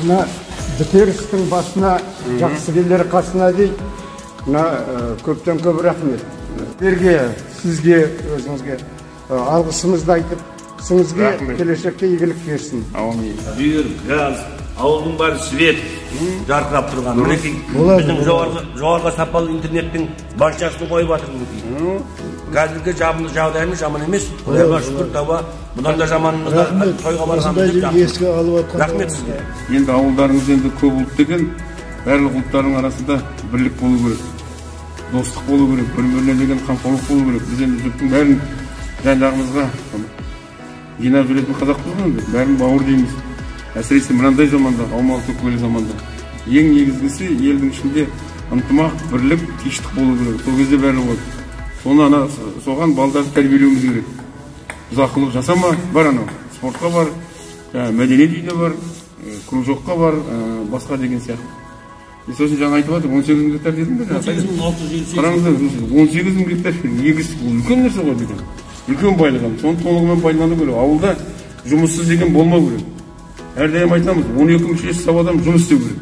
Мына бітер істің басына жақсы келер қасына дейді. Мына көптен көп рахмет. Сіздерге, сізге, өзіңізге алғысымызды айтып, ісіңізге келешекте игілік берсін. Аумин. Бүйір, газ, ауылдың бәрі свет жарқырап тұрған. Мінекей, біздің жоғарғы сапалы интернеттің башнясын қойып жатыр мінекей. Қазіргі жағдайымыз жаман емес. Құдайға шүкір, таба. Бұдан да жаманымыз тойға барғанымыз деп еске алып жатқан. Рахмет сізге. Енді ауылдарыңыз енді көп ұлтты екен. Барлық ұлттардың арасында бірлік болу керек. Достық болу керек, бір-біріне деген қамқорлық болу керек. Біз енді жұрттың бәрін жан-жағымызға жинап жүретін қазақпыз ғой енді. Бәрін бауыр дейміз. Әсіресе мынандай заманда, аумалы төкпелі заманда. Ең негізгісі елдің ішінде ынтымақ, бірлік, тыныштық болу керек. Сол кезде бәрі болады. Соны ана соған балдарды тәрбиелеуіміз керек. Бұзақылық жасама, бар анау. Спортқа бар, мәдениет үйіне бар, кружокқа бар, басқа деген сияқты. Сосын жаңа айтып жатыр, 18 мың гектар дедім бе? 18 658. Қараңыздар, 18 мың гектар егіс, бұл үлкен нәрсе ғой деген. Үлкен байлық. Соны толығымен пайдалану керек. Ауылда жұмыссыз деген болмау керек. Әрдайым айтамыз, 12 мүшесі сау адам жұмыс істеу керек.